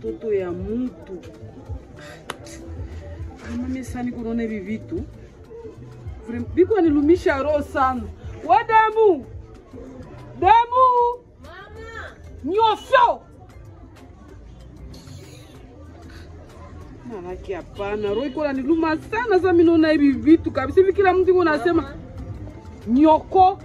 Mtoto ya mtu. Kama mimi sasa niko naona hivi vitu. Biko nilumisha roho sana. Wa damu. Damu. Mama. Nyofyo. Manake hapana, roho iko inaniluma sana sasa mimi naona hivi vitu kabisa. Hivi kila mtu anasema nyoko.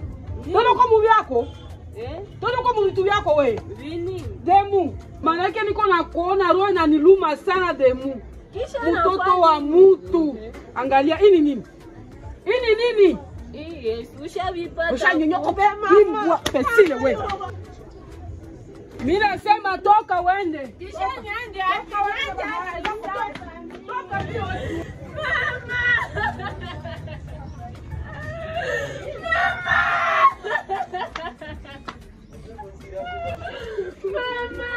Tono kwa muvi yako? Eh? Tono kwa vitu vyako we. Vini. Demu. Manake niko na kuona roho inaniluma sana demu. Kisha mtoto wa mtu. Angalia hii ni nini? Hii ni nini? Hii yes, ushavipata. Ushanyonyoko mama. Pesile we. Mimi nasema toka uende. Kisha niende hapa uende. Toka ndio. Mama. Mama. Mama.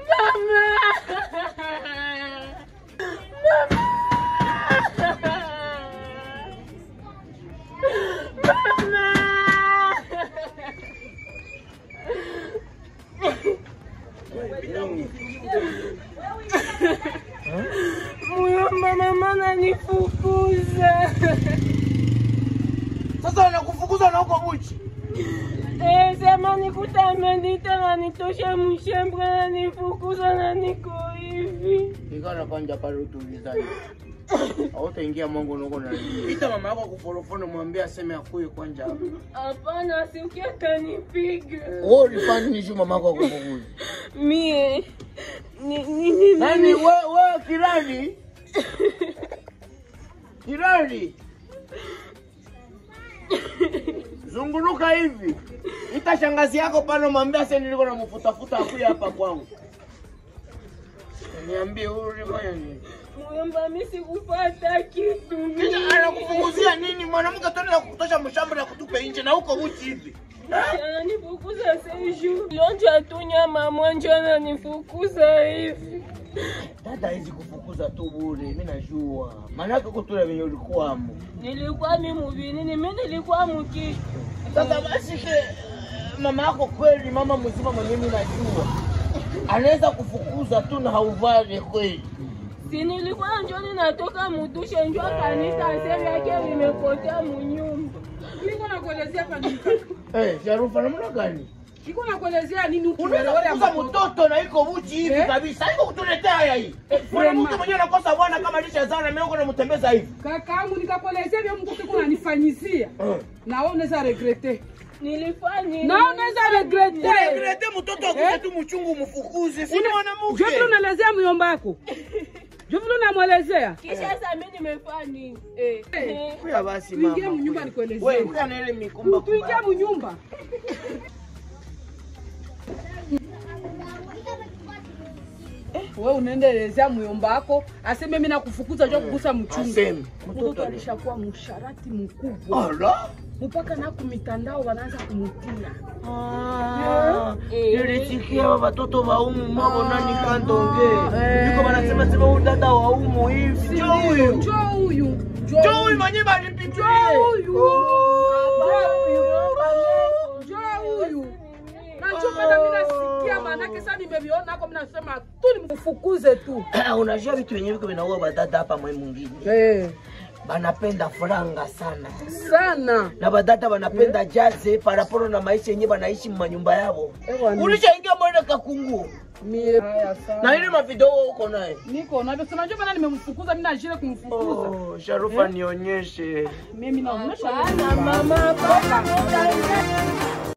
Mama. Muyomba mama ananifukuza. Sasa anakufukuza na huko buchi? Eh, sema nikuta amenita na nitoshe mshembe na nifukuza na niko hivi. Nikana kwanza pale utulizane. Hautaingia Mungu noko na nini. Ita mama yako kuforofona mwambie aseme akuye kwanza hapa. Hapana, si ukiatanipiga. Wewe ulifanya nini mama yako akufukuza? Mie ni nani wewe kirani? Kirani. Zunguruka hivi. Ita shangazi yako pale mwambie aseme niliko namfuta akuye hapa kwangu. Niambie wewe ulifanya nini? Muyomba mimi sikupata kitu. Kisha anakufunguzia nini? Mwanamke tena kukutosha mshamba na kutupe nje na huko uchi hivi. Ananifukuza seju. Lonja tu nyama mwanjo ananifukuza hivi. Dada hizi kufukuza tu bure, mimi najua. Maana yake kutura venye ulikuwa hapo. Nilikuwa mimi mubini, mimi nilikuwa mkisho. Sasa basi mama yako kweli mama mzima mwenyewe mimi najua. Anaweza kufukuza tu na hauvale kweli. Si nilikuwa njoni natoka mudushe njoo kanisa sasa yake nimepotea munyumba. Niko nakuelezea hapa nini? Eh, Sharufa namna gani? Niko nakuelezea nini ukielewa mtoto na iko buchi hivi kabisa. Iko kutuletea haya hii. Mwanamke mwenyewe anakosa bwana kama alishazaa na mimi namtembeza hivi. Kakaangu nikakuelezea vile mtoto kuna anifanyizia. Na wewe unaweza regretter. Nilifanya. Na unaweza regretter. Regretter mtoto akute tu mchungu mfukuze. Si mwanamke. Je, unaelezea myomba yako? Je, unamwelezea? Kisha sasa mimi nimefanya nini? Kuya basi mama. Ingia mnyumba nikuelezee. Wewe kuya na ile mikumba. Tuingia mnyumba. Wewe unaendelezea myomba wako, aseme mimi nakufukuza jua kugusa mchungu. Aseme. Mtoto alishakuwa msharati mkubwa. Ala. Mpaka na kumitandao wanaanza kumutia. Nilisikia watoto wa umu mwako nani kandonge. Niko wanasema sema huyu dada wa umu hivi. Njoo huyu. Njoo huyu. Njoo huyu mwenyewe balipitia. Njoo huyu. Njoo huyu. Na njoo penda mimi nasikia maana yake sasa nimeviona hako mimi nasema tu nimfukuze tu. Unajua vitu wenyewe viko vinaua badada hapa mwe mwingine. Eh. Banapenda franga sana. Sana. Na badada banapenda jaze paraporo na maisha yenyewe banaishi manyumba yao. Ulishaingia mwana kakungu. Mie haya sana. Na ile mavideo uko naye. Niko na hivyo unajua bana nimemfukuza mimi na jile kumfukuza. Oh, Sharufa nionyeshe. Mimi naonyesha mama baba.